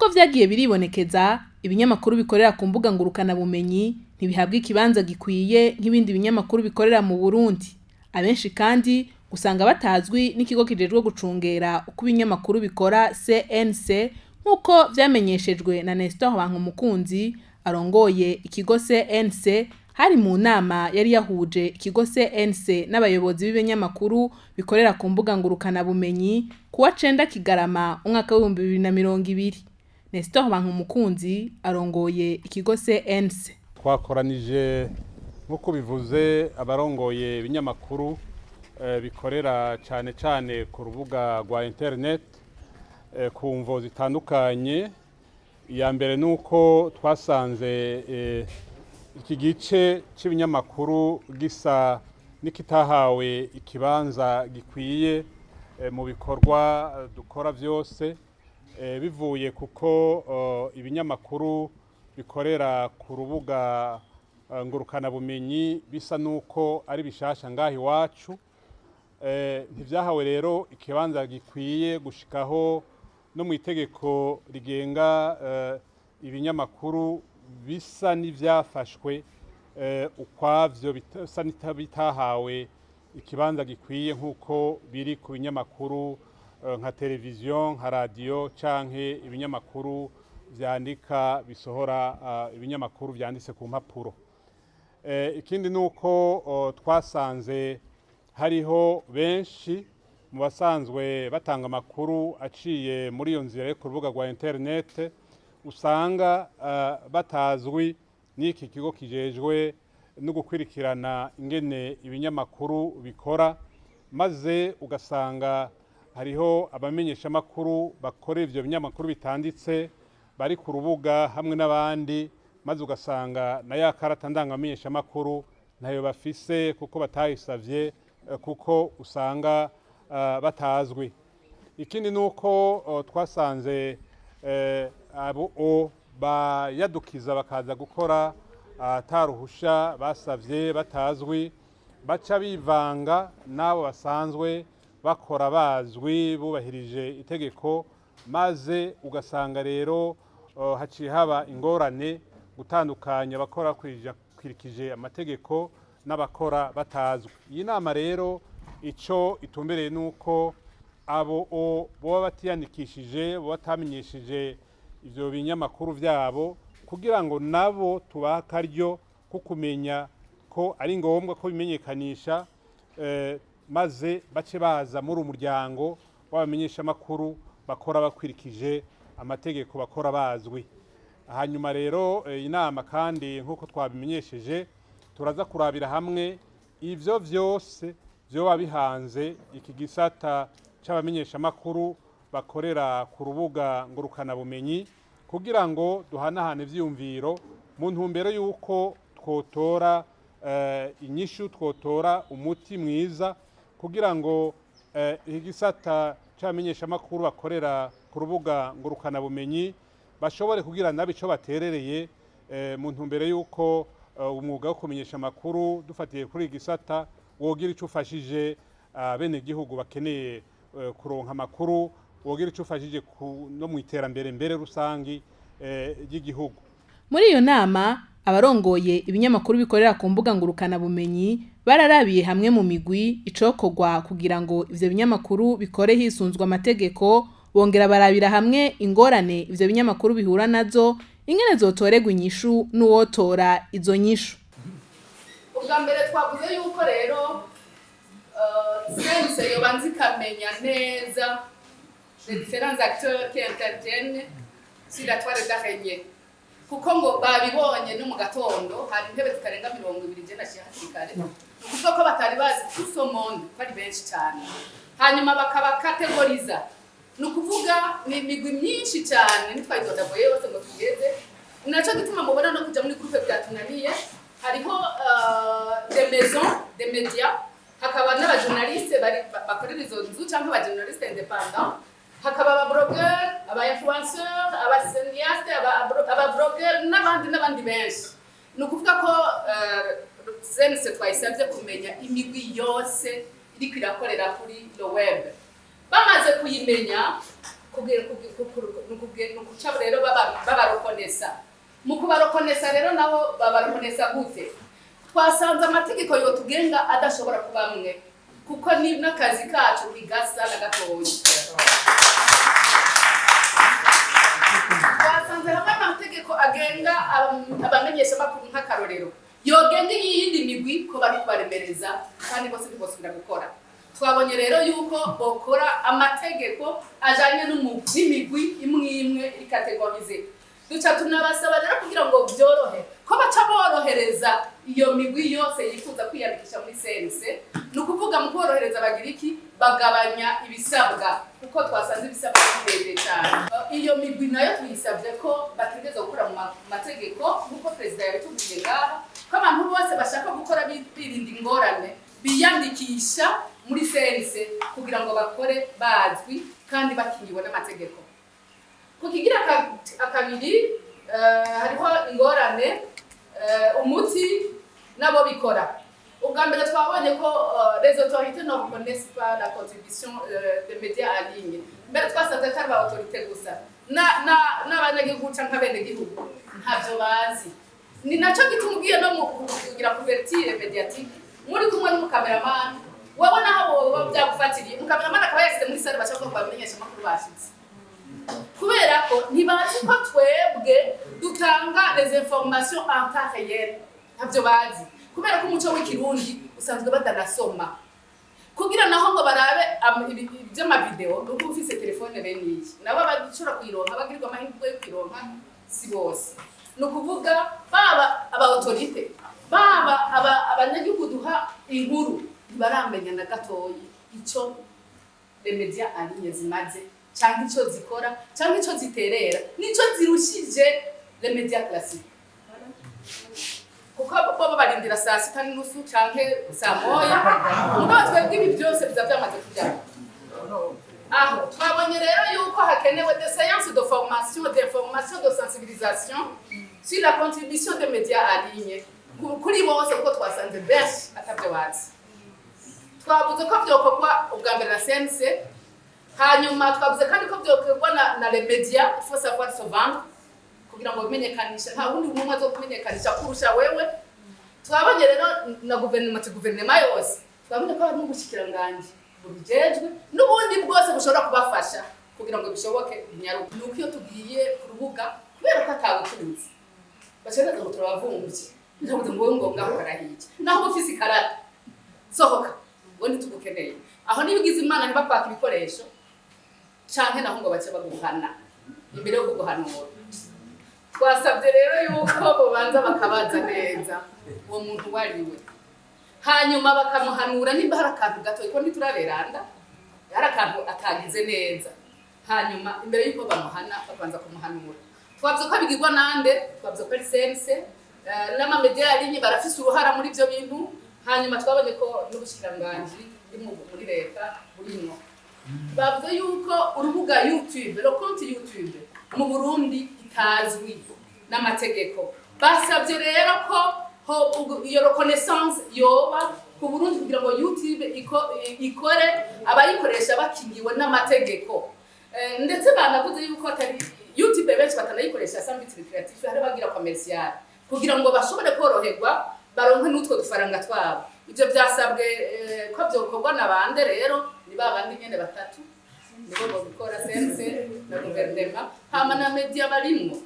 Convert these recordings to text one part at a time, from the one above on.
Nk'uko vyagiye biribonekeza, ibinyamakuru bikorera ku mbuga ngurukanabumenyi ntibihabwa ikibanza gikwiye nk'ibindi binyamakuru bikorera mu Burundi. Abenshi kandi usanga batazwi n'ikigo kijejwe gucungera uko ibinyamakuru bikora, CNC, nk'uko vyamenyeshejwe na Nestor Bankumukunzi arongoye ikigo CNC. Hari mu nama yari yahuje ikigo CNC n'abayobozi b'ibinyamakuru bikorera ku mbuga ngurukanabumenyi kuwa 9 Kigarama umwaka w'2020. Nestor Bankumukunzi arongoye ikigo CNC. Twakoranije, nk'uko bivuze, abarongoye ibinyamakuru bikorera cyane cyane ku rubuga rwa internet ku mvo zitandukanye. Iya mbere ni uko twasanze iki gice cy'ibinyamakuru gisa n'ikitahawe ikibanza gikwiye mu bikorwa dukora byose, bivuye kuko ibinyamakuru bikorera ku rubuga ngurukanabumenyi bisa n'uko ari bishasha ngaha iwacu. Ntivyahawe rero ikibanza gikwiye gushikaho no mu itegeko rigenga ibinyamakuru bisa n'ivyafashwe ukwavyo, bisa bitahawe ikibanza gikwiye nk'uko biri ku binyamakuru nka televiziyo, nka radiyo canke ibinyamakuru vyandika, bisohora ibinyamakuru vyanditse ku mpapuro. Ikindi ni uko twasanze hariho benshi mu basanzwe batanga amakuru aciye muri iyo nzira yo ku rubuga rwa interinete usanga batazwi n'iki kigo kijejwe no gukwirikirana ingene ibinyamakuru bikora, maze ugasanga hariho abamenyeshamakuru bakora ivyo binyamakuru bitanditse bari ku rubuga hamwe n'abandi, maze ugasanga na ya karata ndangamenyeshamakuru ntayo bafise kuko batayisavye, kuko usanga batazwi. Ikindi ni uko twasanze abo bayadukiza bakaza gukora ataruhusha basavye, batazwi, baca bivanga n'abo basanzwe bakora bazwi bubahirije itegeko, maze ugasanga rero haciye haba ingorane gutandukanya abakora bakurikije amategeko n'abakora batazwi. Iyi nama rero ico itumbereye ni uko abo boba batiyandikishije, boba batamenyesheje ivyo binyamakuru vyabo, kugira ngo nabo tubahe akaryo ko kumenya ko ari ngombwa ko bimenyekanisha, maze bace baza muri umuryango w'abamenyeshamakuru bakora bakwirikije amategeko, bakora bazwi. Hanyuma rero inama kandi, nk'uko twabimenyesheje, turaza kurabira hamwe ivyo vyose vyoba bihanze iki gisata c'abamenyeshamakuru bakorera ku rubuga ngurukanabumenyi, kugira ngo duhanahane ivyiyumviro mu ntumbero y'uko twotora inyishu, twotora umuti mwiza, kugira ngo iki gisata c'abamenyeshamakuru bakorera ku rubuga ngurukanabumenyi bashobore kugira nabo ico baterereye mu ntumbero y'uko umwuga wo kumenyesha amakuru dufatiye kuri iki gisata wogira ico ufashije abenegihugu bakeneye kuronka amakuru, wogira ico ufashije no mu iterambere mbere rusangi ry'igihugu. Muri iyo nama, abarongoye ibinyamakuru bikorera ku mbuga ngurukanabumenyi bararabiye hamwe mu migwi icokorwa kugira ngo ivyo binyamakuru bikore hisunzwe amategeko, bongera barabira hamwe ingorane ivyo binyamakuru bihura nazo, ingene zotorerwa inyishu n'uwotora izo nyishu. Ubwa mbere twavuze yuko rero CNC yobanza ikamenya neza les différents acteurs qui interviennent sur la toile d'araignée, kuko ngo babibonye no mu gatondo hari intebe zitarenga 20. Je nashiye hakiri kare. Ni ukuvuga ko batari bazi tout ce monde, ko ari benshi cyane, hanyuma bakabakategoriza. Ni ukuvuga ni imigwi myinshi cyane, ntitwayidodagoye yose ngo tugeze. Naco gituma mubona no kuja muri groupe byatunaniye. Hariho des maisons des médias, hakaba n'abajournaliste bari bakorera izo nzu cyangwa abajournaliste indépendant, hakaba abablogueur, aba influenceur, aba cinéaste, aba vlogueur n'abandi n'abandi benshi. Ni ukuvuga ko CNC twayisabye kumenya imigwi yose iriko irakorera kuri le web. Bamaze kuyimenya, Kugira ni ukuca rero babareconnaissa. Mu kubareconnaissa rero naho, babareconnaissa gute? Twasanze amategeko yotugenga adashobora kuba amwe, kuko ni n'akazi kacu ntigasa na gatoya. Twasanze hamwe amategeko agenga abamenyeshamakuru, nk'akarorero, yogenga iyindi migwi ko bari kubaremereza kandi bose ntibosubira gukora. Twabonye rero yuko bokora amategeko ajanye n'imigwi imwe imwe iri catégorisée. Duca tunabasaba rero, kugira ngo byorohe, ko baca borohereza iyo migwi yose yifuza kwiyandikisha muri CNC. Ni ukuvuga, mu korohereza bagira iki? Bagabanya ibisabwa, kuko twasanze ibisabwa birebire cyane. Iyo migwi nayo tuyisabye ko bategerezwa gukora mu mategeko, nk'uko perezida yabitubwiye ngaha, ko abantu bose bashaka gukora birinda ingorane biyandikisha muri CNC kugira ngo bakore bazwi kandi bakingiwe n'amategeko. Ku kigira akabiri, hariho ingorane, umuti nabo bikora. Ubwa mbere twabonye ko les autorités ne reconnaissent pas la contribution des médias en ligne. Mbere twasanze atari ba autorité gusa, n'abanyagihugu canke abenegihugu ntavyo bazi. Ni naco gituma ugiye no mu kugira couverture médiatique muri kumwe n'umukameramani, wowe naho wowe byagufatiriye, umukameramani akaba yashyize muri salle, bashaka ko bamenyesha amakuru bashitse, kubera ko ntibazi ko twebwe dutanga les informations en temps réel. Ntabyo bazi, kubera ko umuco w'Ikirundi usanzwe badanasoma. Kugira naho ngo barabe iby'amavideo, ni uko ufise telefone bene iyi, nabo abashobora kuyironka, bagirirwa amahirwe yo kuyironka, si bose. Ni ukuvuga, baba aba autorité, baba abanyagihugu duha inkuru, ntibaramenya na gatoyi ico les médias en ligne zimaze, cyangwa ico zikora, cyangwa ico ziterera, nico zirushije les médias classiques, kuko bo barindira 6:30 canke 1:00. Mugabo twebwe ibi byose biza byamaze kujyaho. Aho twabonye rero yuko hakenewe des séances de formation, d'information, de sensibilisation sur la contribution des médias en ligne kuri bose, kuko twasanze benshi atabyo bazi. Twavuze ko byokorwa ubwa mbere na CNC, hanyuma twavuze kandi ko byokorwa na les médias. Il faut savoir se vendre kugira ngo bimenyekanishe. Nta wundi n'umwe azo kumenyekanisha kurusha wewe. Twabonye rero na guverinoma, guverinoma yose, twabonye ko harimo ubushikiranganji bubijejwe n'ubundi bwose bushobora kubafasha kugira ngo bishoboke binyaruke. Ni uko iyo tugiye ku rubuga, kubera ko atawutuzi, bacereza ngo turabavumvye, ntabuze ngo ngo ngaho karahiye, naho uba ufise ikarata, sohoka ngo ntitugukeneye. Aho niba ugize Imana ntibakwaka ibikoresho, canke naho ngo bace baguhana imbere yo kuguhanura. Twasabye rero yuko bobanza bakabaza neza uwo muntu uwo ari we, hanyuma bakamuhanura nimba hari akantu gato, ko ntituraberanda, hari akantu atagize neza. Hanyuma imbere yuko bamuhana, bakabanza kumuhanura. Twavuze ko bigirwa nande? Twavuze ko ari CNC n'amamedia en ligne barafise uruhara muri ivyo bintu. Hanyuma twabonye ko n'ubushikiranganji buri muri leta burimwo. Bavuze yuko urubuga YouTube, le compte YouTube mu Burundi itazwi n'amategeko. Basabye rero ko iyo reconnaissance yoba ku Burundi kugira ngo YouTube ikore, abayikoresha bakingiwe n'amategeko. Ndetse banavuze yuko atari YouTube, benshi batanayikoresha sans but lucratif, hari bagira commercial kugira ngo bashobore koroherwa, baronke n'utwo dufaranga twabo. Ibyo byasabwe ko byokorwa na bande? Rero ni ba bandi nyene batatu nibo babikora: CNC na guverinoma, hama na media barimwo.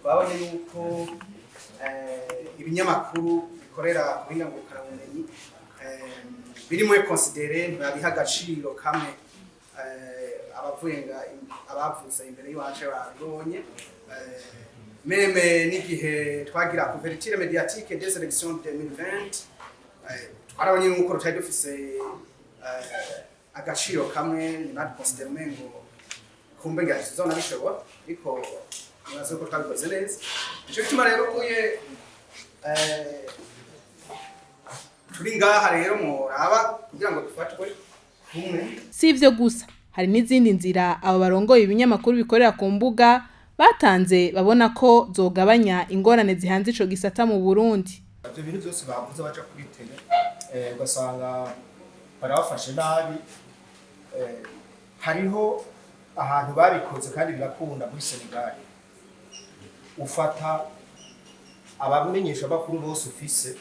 Twabonye yuko ibinyamakuru bikorera ku buhinga ngurukanabumenyi birimo considéré, ntibabiha agaciro kamwe. Abavuye nga abavuze imbere y'iwacu babibonye. Même n'igihe twagira couverture médiatique des élections 2020, twarabonye yuko tutari dufise agaciro kamwe, ntibaduconsidère, umengo kumbe ngira tuzona bishobora, ariko nibaza ko twabikoze neza. Nico gituma rero uye turi ngaha rero, mworaba kugira ngo dufatwe kumwe. Si ivyo gusa, hari n'izindi nzira abo barongoye ibinyamakuru bikorera ku mbuga batanze, babona ko zogabanya ingorane zihanze ico gisata mu Burundi. Ibyo bintu byose bavuze, baca kuri télé, ugasanga barabafashe nabi. Hariho Ahantu babikoze kandi birakunda, muri Senegal, ufata abamenyesha bakuru bose ufise,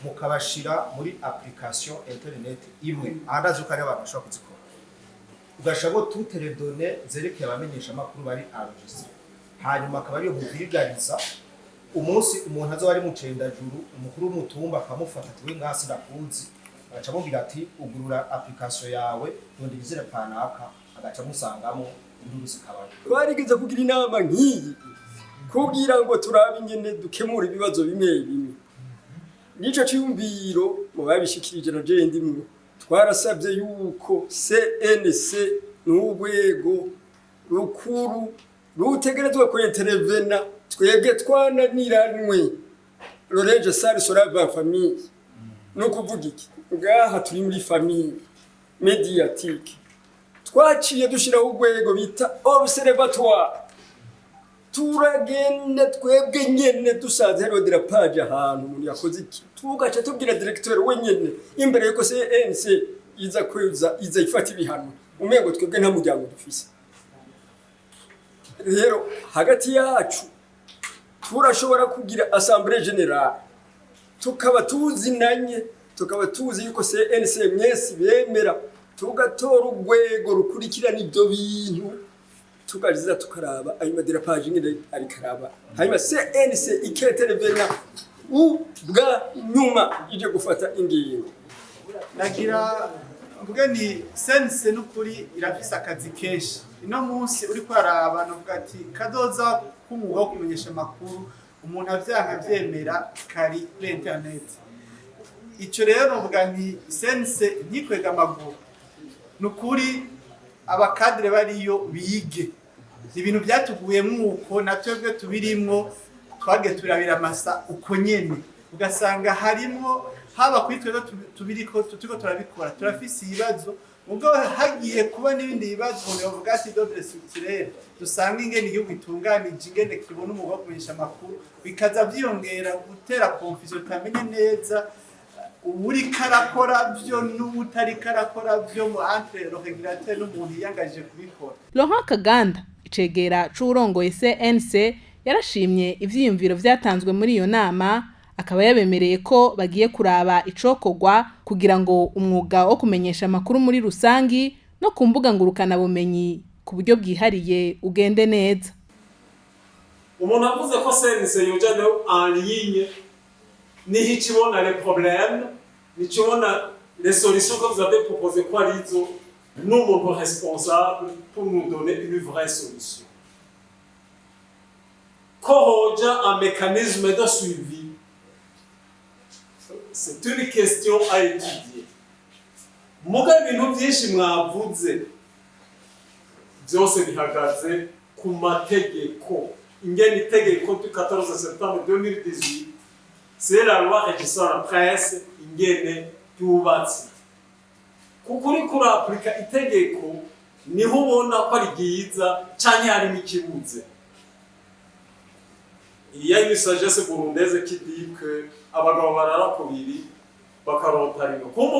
mukabashira muri application internet imwe. Ahandazi uko ari abantu bashobora kuzikora, ugashiramo toutes les données zerekeye abamenyesha amakuru bari enregistré, hanyuma akaba ariyo muvigariza. Umunsi umuntu azoba ari mu Cendajuru, umukuru w'umutumba akamufata ati: "We ngaha sinakuzi", agaca amubwira ati: "Ugurura application yawe, rondera izina kanaka", agaca amusangamo, induru zikabayo. Twarigeze kugira inama nk'iyi kugira ngo turabe ingene dukemura ibibazo bimwe bimwe. N'ico ciyumviro mu babishikirije na jewe ndimwo, twarasabye yuko CNC n'urwego rukuru rutegerezwa kwintervena. Twebwe twananiranwe, le linge sale se lave en famille. Ni ukuvuga iki? Ngaha turi muri famille médiatique, twaciye dushiraho urwego bita observatoire. Turagenda twebwe nyene, dusanze hariho dérapage ahantu, umuntu yakoze iki, tugaca tubwira directeur we nyene imbere yuko CNC iza kweza, iza ifata ibihano. Umengo twebwe nta muryango dufise. Rero hagati yacu turashobora kugira assemblée générale, tukaba tuzinanye, tukaba tuzi yuko CNC mwese bemera, tugatora urwego rukurikirana ibyo bintu, tukaziza tukaraba ayo ma dérapages nyine ariko araba, hanyuma CNC ikintervena ubwa nyuma ije gufata ingingo. Nagira mvuge ni CNC n'ukuri irafise akazi kenshi. Ino munsi uriko araba, novuga ati kazoza k'umwuga wo kumenyesha amakuru, umuntu avyanka avyemera, kari kuri internet. Ico rero novuga nti CNC ntikwega amaguru. Ni ukuri aba cadres bariyo bige ibintu byatuguyemwo, uko na twebwe tubirimwo twagiye turabira amasa uko nyene, ugasanga harimwo haba kuri twebwe tubiriko turiko turabikora, turafise ibibazo. Ubwo hagiye kuba n'ibindi bibazo, umuntu yovuga ati d'ordre structurel, dusanga ingene igihugu itunganije, ingene kibona umwuga wo kumenyesha amakuru, bikaza vyiyongera gutera confusion, tutamenye neza uwuriko arakora vyo n'uwutariko arakora vyo, mu entre le régulateur n'umuntu yiyangaje kubikora. Laurent Kaganda, icegera c'uwurongoye CNC, yarashimye ivyiyumviro vyatanzwe muri iyo nama, akaba yabemereye ko bagiye kuraba icokorwa kugira ngo umwuga wo kumenyesha amakuru muri rusangi no ku mbuga ngurukanabumenyi ku buryo bwihariye ugende neza. Umuntu avuze ko CNC yoja en ligne, niho ikibona les problèmes, nikibona les solutions que vous avez proposées, ko arizo n'umuntu responsable pour nous donner une vraie solution, ko hoja un mécanisme de suivi, c'est une question à étudier. Muga ibintu byinshi mwavuze byose bihagaze ku mategeko, ingene itegeko du 14 septembre 2018, c'est la loi régissant la presse, ingene ryubatse, kuko uriko ura appliqua itegeko niho ubona ko ari ryiza canke harimo ikibuze. Il y a une sagesse burundaise qui dit que abagabo barara kubiri bakarota rimwe. Kumva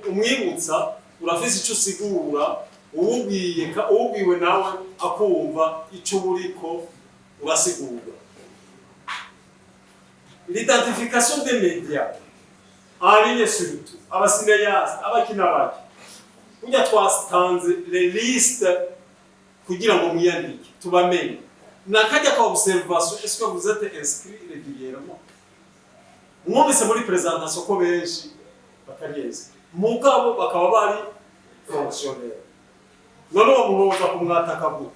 umwibutsa, urafise ico usigura, uwubwiye uwubwiwe nawe akumva ico uriko urasigura. L'identification des médias en ligne, surtout aba cinéastes, abakina bake, burya twatanze les listes kugira ngo mwiyandike tubamenye. Nakajya ka observation: est-ce que vous êtes inscrit régulièrement? Mwumvise muri présentation ko benshi batari inscrit, mugabo bakaba bari fonctionnaire. None uwo muntu woza kumwataka gute,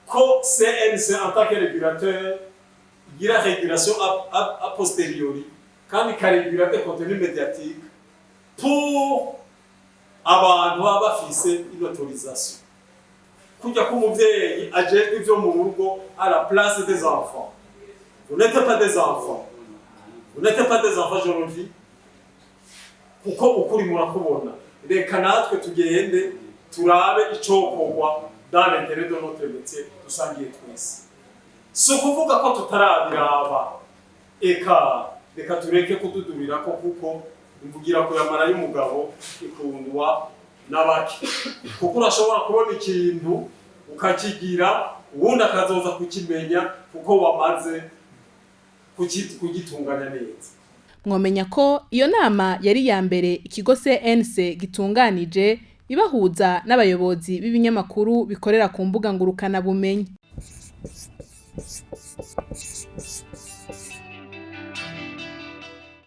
ko CNC en tant que régulateur igira régulation a posteriori kandi ikaregula des contenus médiatiques pour abantu baba bafise une autorisation, kujya k'umuvyeyi ajejwe ivyo mu rugo à la place des enfants? Vous n'êtes pas des enfants, vous n'êtes pas des enfants, je le dis, kuko ukuri murakubona. Reka natwe tugende turabe icokorwa dans l'intérêt de notre métier dusangiye twese. Si ukuvuga ko tutarabiraba, eka reka tureke kududurirako, kuko imvugira kuyamara y'umugabo ikundwa. Na bake, kuko urashobora kubona ikintu ukakigira, uwundi akazoza kukimenya kuko wamaze kugitunganya neza. Mwomenya ko iyo nama yari iya mbere ikigo CNC gitunganije ibahuza n'abayobozi b'ibinyamakuru bikorera ku mbuga ngurukanabumenyi.